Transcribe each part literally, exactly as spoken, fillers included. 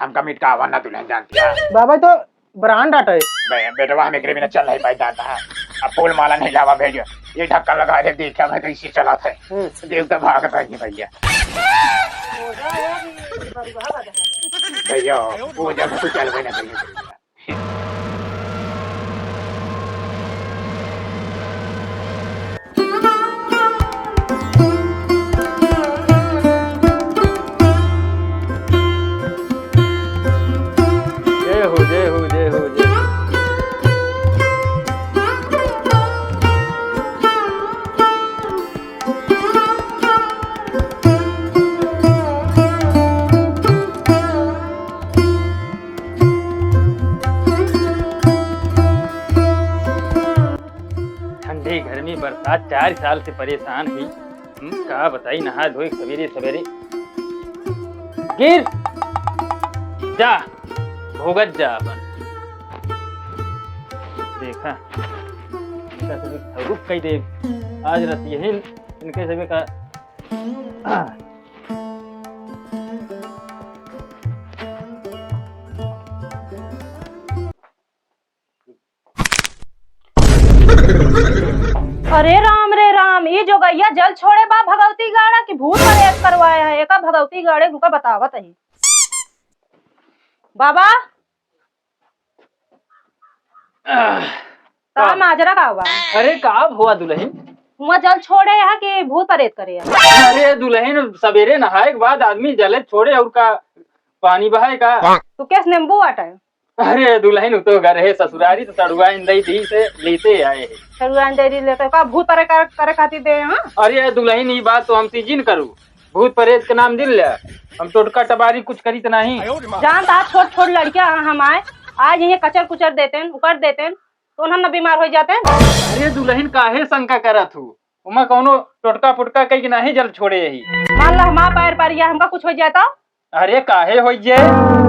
हमका मिटकावा ना दुल्हन जानती है। बाबा तो ब्रांड आटा है। बे-, बेटवा हम एकरे बिना चल नहीं पाई दादा। अब फूल माला नहीं लावा भेजो। ये ढक्कन लगा दे, देखा मैं कैसे चला था। हम्म। देवता भागता ही भैया। भैया, वो जब तू चल गई ना भैया। जय हो, जय हो, जय हो, जय हो। ठंडी, गर्मी, बरसात, चार साल से परेशान ही। हम्म, का बताई, नहा धोई सवेरे सवेरे। गिर जा, भुगत जा अपन। देखा, इनका सभी रुक कई दे। आज रात यही इनके सभी का अरे राम रे राम, ई जोगैया जल छोड़े बा भगवती गाड़ा कि भूत परेत करवाए है? एका भगवती गाड़े रुका बतावत ही। बाबा, आह, का का? माजरा का हुआ? अरे का हुआ दुल्हन? हुआ जल छोड़े है कि भूत परेत करे है? अरे दुल्हन, सवेरे नहाए के बाद आदमी जले छोड़े और का पानी बहाए का? तू केस नींबू वाटर? अरे दुल्हन, उ तो घर है ससुरारी, तो सड़ुआ इंदई दी से लेते आए हैं। सड़ुआ इंदई दी लेते का भूत परे कर, करे खातिर दे, हाँ? अरे दुल्हन, ई बात तो हम सीजिन करू, भूत परेत के नाम दिल ले, हम टोटका टबारी कुछ करी तो नहीं। जानता है, छोट छोट लड़कियां हैं हमारे, आज इन्हें कचर कुचर देते हैं, उकर देते हैं, तो उन्हें न बीमार हो जाते हैं। अरे दुल्हन, काहे शंका करत हूँ? उमा कौनो टोटका पुटका कई के नहीं जल छोड़े यही। मान ला हमार पैर परिया, हमका कुछ हो जाए तो? अरे काहे हो जाए?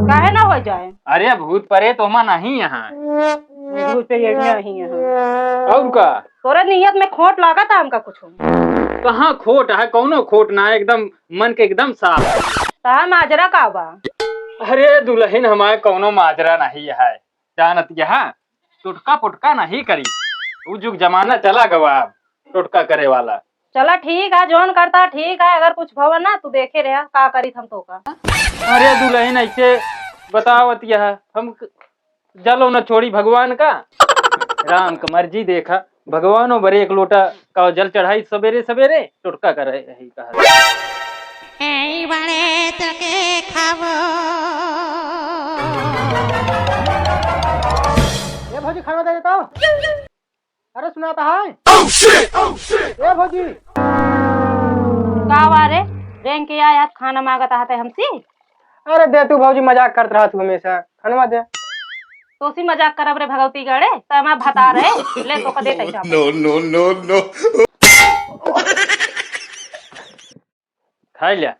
काहे ना हो जाए? अरे भूत परेत ओमा नहीं यहाँ। भूत परेत नहीं यहाँ। और का? तोरे नियत में खोट लागत है हमका कुछ। कहाँ खोट है? कौनो खोट ना है, एकदम मन के एकदम साफ। तहा माजरा का बा? अरे दुल्हन, हमारे कौनो माजरा नहीं है, जानत यहाँ टोटका पोटका नहीं करी। उ जुग जमाना चला गवा अब टोटका करे वाला। चला ठीक है, जौन करता ठीक है, अगर कुछ भवन ना तू देखे रहा का करी हम तो का। अरे दुल्हन, ऐसे बतावत यह हम क-, जलो न छोड़ी भगवान का, राम का मर्जी देखा। भगवानो बरे एक लोटा का जल चढ़ाई सबेरे सबेरे, टोटका करे यही कहा। ए बड़े तके खाबो। ए भौजी, खाना दे देता। अरे सुनाता है। Oh shit! Oh shit! ए भौजी। का वा रे? रेंग के आया, खाना मांगत आहते हमसे? अरे दे तू भौजी, मजाक करत रहा तू हमेशा। खानवा दे। तोसी मजाक करब रे भगवती गड़े, त हमार भतार है, ले तो कदे तैसा। No, no, no, no। खाई लिया,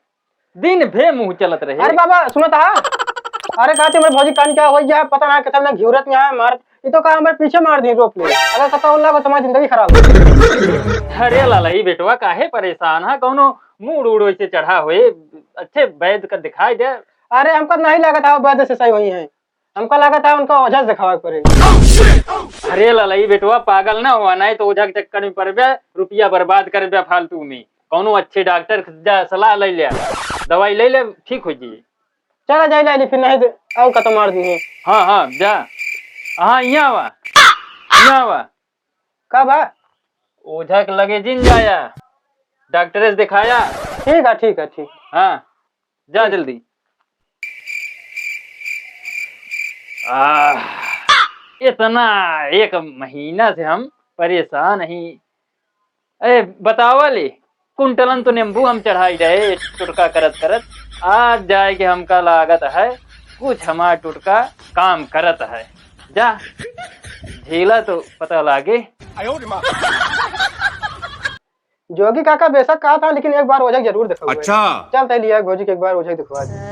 दिन भे मुँह चलत रहे। अरे बाबा, सुनो ता। अरे कहते हमारे भौजी कान क्या हो गया, पता ना कितना घिउरत यहाँ मार, ये तो कहा हमारे पीछे मार दी रोप ले। अगर कता उल्ला को तुम्हारी जिंदगी खराब हो। अरे लाला, ई बेटवा काहे परेशान है, कौनो मूड उड़ वैसे चढ़ा हुए, अच्छे वैद्य का दिखाई दे। अरे हमको नहीं लगा था वो वैद्य से सही हुई है। हमका लागत है उनका ओझा से देखावे के पड़ेगा। अरे ललई बेटवा, पागल ना हुआ, नहीं तो ओझा के चक्कर में पड़बे, रुपया बर्बाद करबे फालतू में। कौनो अच्छे डॉक्टर से जा, सलाह ले ले, दवाई ले ले, ठीक हो जाई। चला जाई ले, फिर नहीं तो और कतो मार दी है। हाँ, हाँ, जा। हाँ, यहाँ आवा, यहाँ आवा। का बा? ओझा के लगे जिन जाया, डॉक्टर से दिखाया। ठीक है, ठीक है, ठीक। हाँ। जा जल्दी। आह, इतना एक महीना से हम परेशान ही। ए, बतावा ले, कुंटलन तो नींबू हम चढ़ाई रहे, टुटका करत करत। आज जाए के हमका लागत है, कुछ हमार टुटका काम करत है। जा, झेला तो पता लागे। जोगी काका बेशक कहा था, लेकिन एक बार ओझा के जरूर दिखाओ। अच्छा। चल, तै लिया भौजी के एक बार ओझा के दिखवा दे।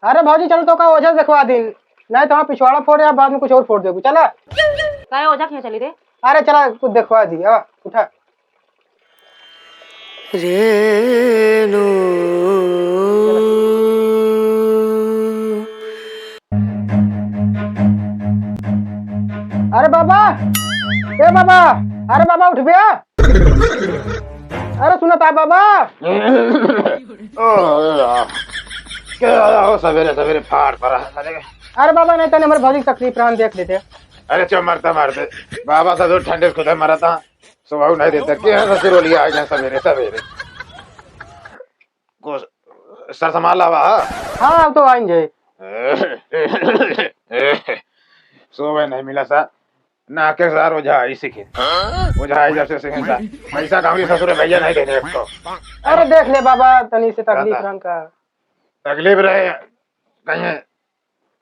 अरे भौजी, चल तो का ओझा से दिखवा दी, नहीं तो हाँ पिछवाड़ा फोड़ या बाद में कुछ और फोड़ देबू। चला। काय ओझा के यहाँ चली रे? अरे चला, कुछ दिखवा दी। आ, उठा। रे। बाबा, अरे बाबा उठ बे। अरे सुनत आ बाबा। ओ, क्या हो सवेरे सवेरे फाड़ पड़ा है साले का? अरे बाबा, नहीं तने हमारे भौजी की तकलीफ रहन देख लेते। अरे चुप, मरता मरते। बाबा ससुर ठंडे से खुदे मरता। सुबह नहीं देते। क्या ससुर बोलिए आ गए सवेरे सवेरे। को सर संभाल लावा। हाँ, अब तो आइन जाए। सोवे नहीं मिला सर। ना के सर ओझाई सीखे। ओझाई जब से सीखे सर। पैसा कहाँ के ससुर भैया नहीं देने एक तो। अरे देख ले बाबा, तनी से तकलीफ रहन का। तकलीफ रहे, कहीं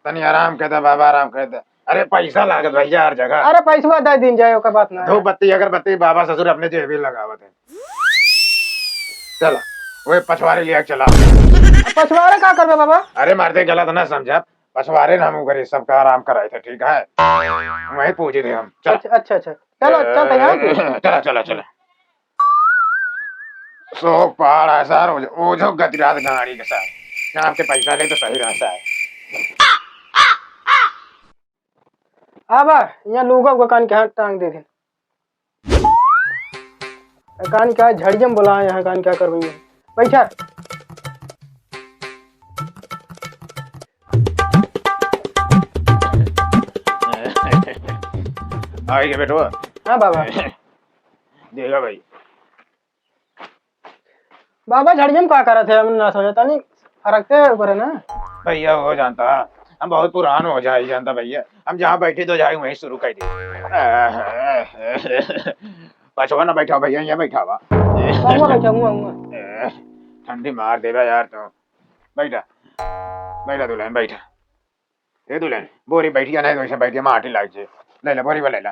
तनी आराम कर दे बाबा, आराम कर दे। अरे पैसा लागत भैया हर जगह। अरे पैसवा दे दिन जाए, ओकर बात ना है। धूप बत्ती अगरबत्ती बाबा ससुर अपने जेबी लगावत है। चला, वही पछवारे लिया के चला। अब पछवारे का करबे बाबा? अरे मरते गलत ना समझा, पछवारे ना हम करे, सबका आराम कराए थे, ठीक है? वही पूछे थे हम। चला। अच्छा, अच्छा, अच्छा। चलो, चलते हैं। चला, चला, चला। सौ पार है सर, ओझो, ओझो गतिराज गाड़ी के सर। यहाँ आपके पैसा ले तो सही रहा सर। आबा, यहाँ लूगा उगा कान के हाथ टांग दे दे। कान क्या झड़ियम बोला है यहाँ, कान क्या करवाई है? बैठा। आई के बेटवा। हाँ बाबा। देखा भाई। बाबा, झड़ियम का करत है? हम ना समझे, तनी फरकते ऊपर है ना। भैया, हो जानता, हम बहुत पुरान हो जाए, जानता भैया, हम जहाँ बैठे तो जाए वहीं शुरू कर दे। पछवा ना बैठा भैया, यहाँ बैठा हुआ। हुआ बैठा, हुआ, हुआ। ठंडी मार देगा यार तू। बैठा, बैठा दुल्हन, बैठा। ए दुल्हन, बोरी बैठिया नहीं तो ऐसे बैठिया माटी लाग जे। ले ला, बोरी ले ला।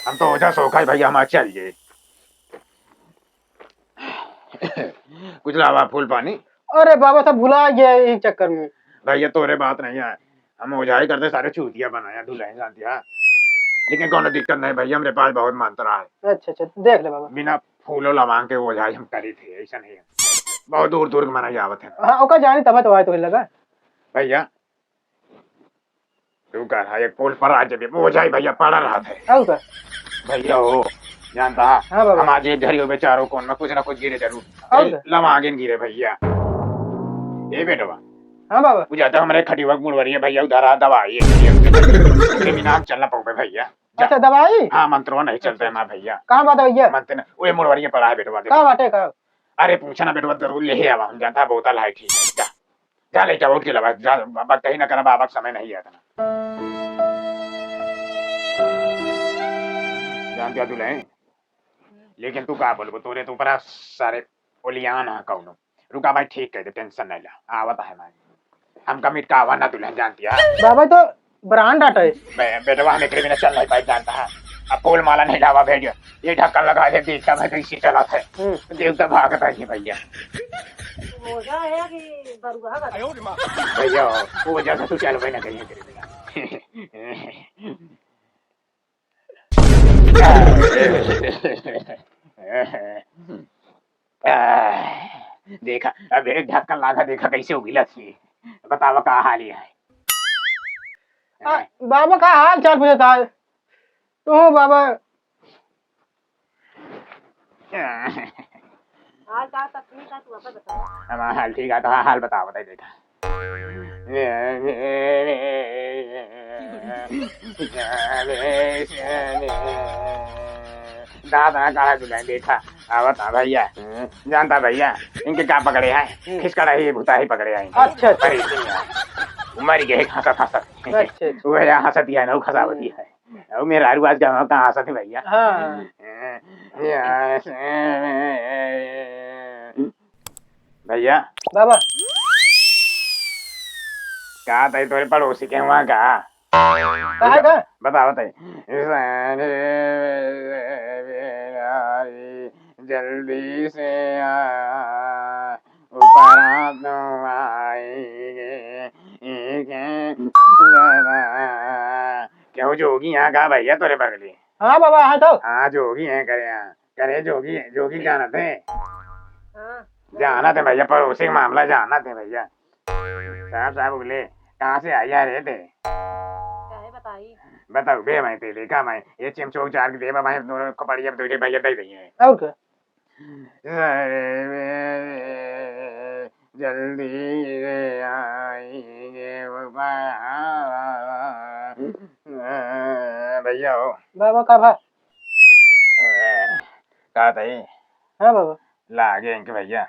हम तो ओझा सोखा है भैया, हम आज चल जे। कुछ लावा फूल पानी। अरे बाबा साहब, भुला गया एक चक्कर में। भैया तोरे बात नहीं है, हम ओझाई करते सारे चूतिया बनाया दुल्हन जानती है। लेकिन कोनो दिक्कत नहीं भैया, हमरे पास बहुत मंत्र है। अच्छा, अच्छा, देख ले बाबा। बिना फूलो लवांग के ओझाई हम करी थे, ऐसा नहीं है। बहुत दूर दूर के मना आवत है। हाँ, ओका जानी तब तो आए तो लगा। भैया, तू कहा एक पोल पर आ जबे, ओझाई भैया पड़ा रहा था। और का? भैया हो, जानता है, हाँ बाबा। हम आज एक घड़ी हो गए, चारों कोन में कुछ ना कुछ गिरे जरूर। और ए, का? लमागिन गिरे भैया। ए बेटवा। हाँ बाबा। तू जाता हमरे खटिया के मुड़वरिया भैया, उधर आ दवाई है, ये, ये, ये, ये, चलना पड़बे भैया। जा। अच्छा, दवाई? हाँ, मंत्रो नहीं चलते ना भैया। कहाँ बात भैया? मंत्र न, ओए मुड़वरिया पड़ा है बेटवा, देख। का बाटे का? अरे पूछा ना बेटवा, जरूर ले आवा, हम जानता है बोतल है ठीक। जा। जा ले, जा, उठ के लवा, जा, अब कहीं ना करा, बाबा का समय नहीं है इतना। जान दिया दुल्हन, लेकिन तू का बोलबो, तोरे तो ऊपर सारे ओलियान है कौनो। रुका भाई, ठीक कह दे, tension नहीं ला, आवत है भाई, हमका मिटकावा ना दुल्हन, जान दिया। बाबा तो brand आटा है। बे-, बेटवा, हम एकरे बिना चल नहीं पाए, जानता है। अब फूल माला नहीं लावा भेज, ये ढक्कन लगा दे, देखता मैं कैसे चलत है। हम्म। देवता भागत है ये भैया। ओझा है कि बरुआ का? भैया, ओझा से तू चलबे ना करिए तेरे बिना। देखा, अब एक ढक्कन लागा, देखा कैसे उगिलत ही। बतावा का हाल है? आ, बाबा का हाल चाल पूछता है? तू बाबा। हाल चाल सब ठीक है, तू अपन बता। हमारा हाल ठीक है, तो हाल बतावा, बताई देखा। दादा काला दुल्हन देखा, आवत है भैया। जानता भैया, इनके का पकड़े हैं? हम्म। खिसकड़ा ही भूता ही पकड़े हैं इनके। अच्छा, अच्छा। अरे, इतनी है। मर गए हंसत हंसत। अच्छा, अच्छा। वो यहाँ हंसत है ना, वो खसावती है। ओ मेहरारू आज गाँव कहाँ हंसत है भैया? हाँ। भैया। बाबा। का तई तोरे पड़ोसी के हुआ का? काहे का? बता, बता। जल्दी से आ, ऊपरा तो आएंगे, एक है बड़ा। क्यों जोगी यहाँ का भैया तोरे बगली? हाँ बाबा, हाँ तो। हाँ, जोगी है करे यहाँ। करे जोगी, जोगी जानत है? हाँ। जानत है भैया, पड़ोसी का मामला जानत है भैया। साहब, साहब बोले, कहाँ से आई है रे ते? काहे बताई? बताओ बे, मैं तेले का मैं ये चिमचोक जार के देबा, मैं दोनों को पड़ी, अब दो भैया दे दइए। और का? जल्दी से आइए बाबा। भैया हो। बाबा का भा? का तई? हाँ बाबा। लागे इनके भैया,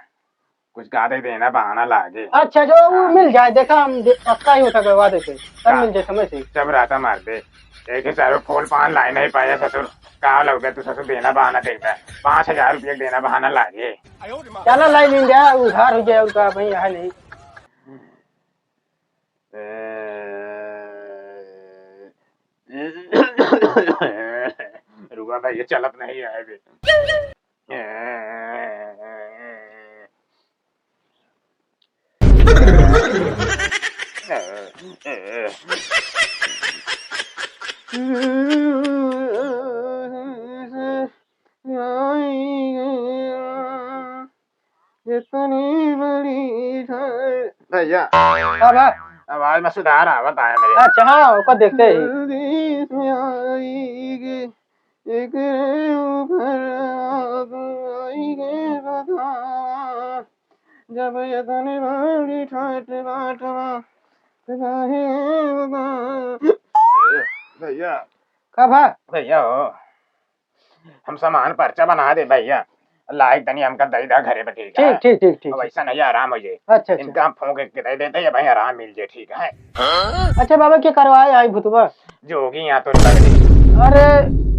कुछ का दे देना बहाना लागे। अच्छा, जो वो हाँ। मिल जाए, देखा हम दे-, पक्का ही होता करवा देते, तब हाँ। मिल जाए समय से। जब रहता मार दे, एक ही सारो फूल पान लाए नहीं पाया ससुर, का लगता तू ससुर देना बहाना देखता, पाँच हजार रुपया देना बहाना लागे। चला लाई मिल जाए, उधार हो जाए, उनका भाई यहाँ नहीं। रुका भाई, ये चलत नहीं है बे। इतनी बड़ी ठंड। भैया, का बा? आवाज में सुधार आवत आया मेरे। अच्छा, हाँ, ओकर देखते ही। जल्दी से आएगी, एकरे ऊपर आएगी बता। जब इतनी बड़ी ठंड बाटवा, तो काहे बता? भैया। का बा? भैया हो। हम सामान पर्चा बना दे भैया, लाइक तनी हमका दई दा घरे पे, ठीक है? ठीक, ठीक, ठीक, ठीक। अब ऐसा नहीं आराम हो जाए। अच्छा, अच्छा। इनका हम फूंक के दे देते हैं भाई, आराम मिल जाए, ठीक है? अच्छा बाबा, के करवाए आई भुतवा? जोगी यहाँ तो लग रही। अरे,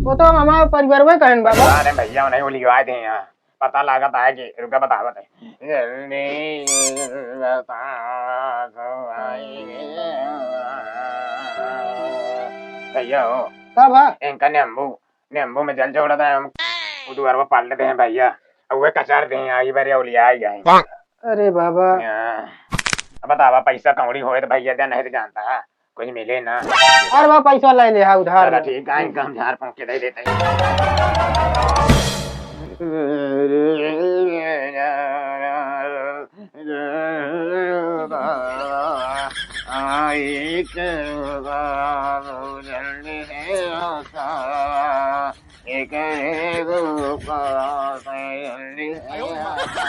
वो तो हमारे परिवार में कहन बाबा। अरे भैया, उन्हें वो लिखवाए थे यहाँ, पता लागत है कि, रुका बतावत है। जल्दी बता तो आई। भैया हो। का बा? इनका नींबू नींबू में जल छोड़ा था हम, वो दुआरवा पाल लेते हैं भैया, अब वे कचार दे हैं, आई बार उलिया आई गए। अरे बाबा। हाँ। अब बतावा, पैसा कौड़ी होए तो भैया दे, नहीं तो जानता है, कुछ मिले ना। अरे बाबा, पैसा ले ले, हाँ, उधार चला ले। ठीक है, इनका हम झाड़ फूंक के दे देते हैं। आई के बाबू जल्दी से आता, एक एगो बात जल्दी से आता।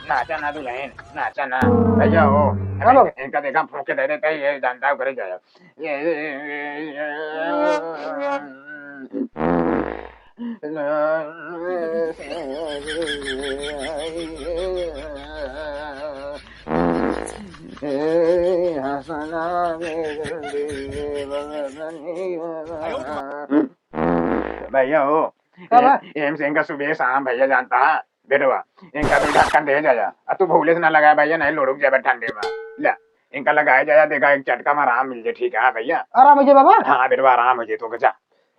नाचा ना दुल्हन, नाचा ना। भैया हो, हाँ बाबू। इनका देखा फूंक के दे देते हैं, ये जानता है, करे जाए। भैया हो, का बा? ए-, एम्स इनका सुबह शाम भैया जानता है, बेटवा, इनका दो ढक्कन दे जाया। आ तू भूले से ना लगाया भैया, नहीं लुढ़क जाबे ठंडी में। ले, इनका लगाया जाया, देखा एक चटका में आराम मिल जाए, ठीक है भैया? आराम हो जाए बाबा? हाँ बेटवा, आराम हो जाए, तो जा।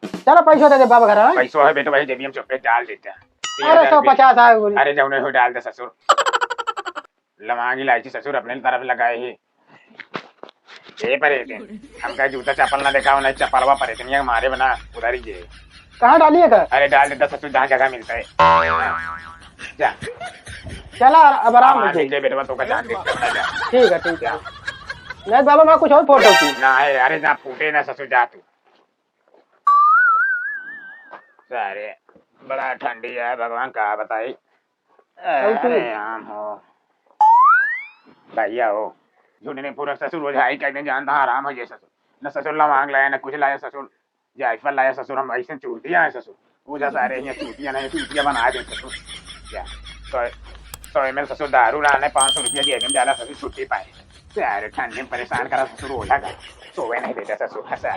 चलो पैसा दे दे बाबा घर, हाँ? पैसा है बेटवा, जेबी में चुप्पे डाल देते हैं। अरे, तीन हजार रुपये। सौ पचास आए बोली। अरे, जौने हो डाल दे ससुर। लवांग इलायची ससुर अपने तरफ लगाए ही। ए पर एक दिन, हमका जूता चप्पल ना दिखाओ, नहीं चप्पलवा पर इतनी मारे बना उधर ही जे। कहाँ डालिए का? अरे डाल देता ससुर, जहाँ जगह मिलता है। जा। चला, अब आराम हो जाए। बेटवा, तो का जान दे, जा। ठीक है, ठीक है। नहीं बाबा, मैं कुछ और फोटो की। ना है, अरे जा फूटे ना ससुर, जा तू। सारे, बड़ा ठंडी है भगवान, का बताई। अरे तू अरे राम हो। भैया हो, झूठ नहीं पूरा ससुर ओझाई के दिन जानता, आराम हो जाए ससुर। न ससुर लवांग लाया, न कुछ लाया ससुर, जायफल लाया ससुर, हम ऐसे चूतिया है ससुर। ओझा सारे यहाँ चूतिया नहीं, चूतिया बना दे ससुर। क्या? सौ, सौ एम एल ससुर दारू लाने, पाँच सौ रुपया जेब में डाला ससुर, छुट्टी पाए। सारे ठंडी में परेशान करा ससुर, ओझा का। सोवे नहीं देता ससुर, हंसा।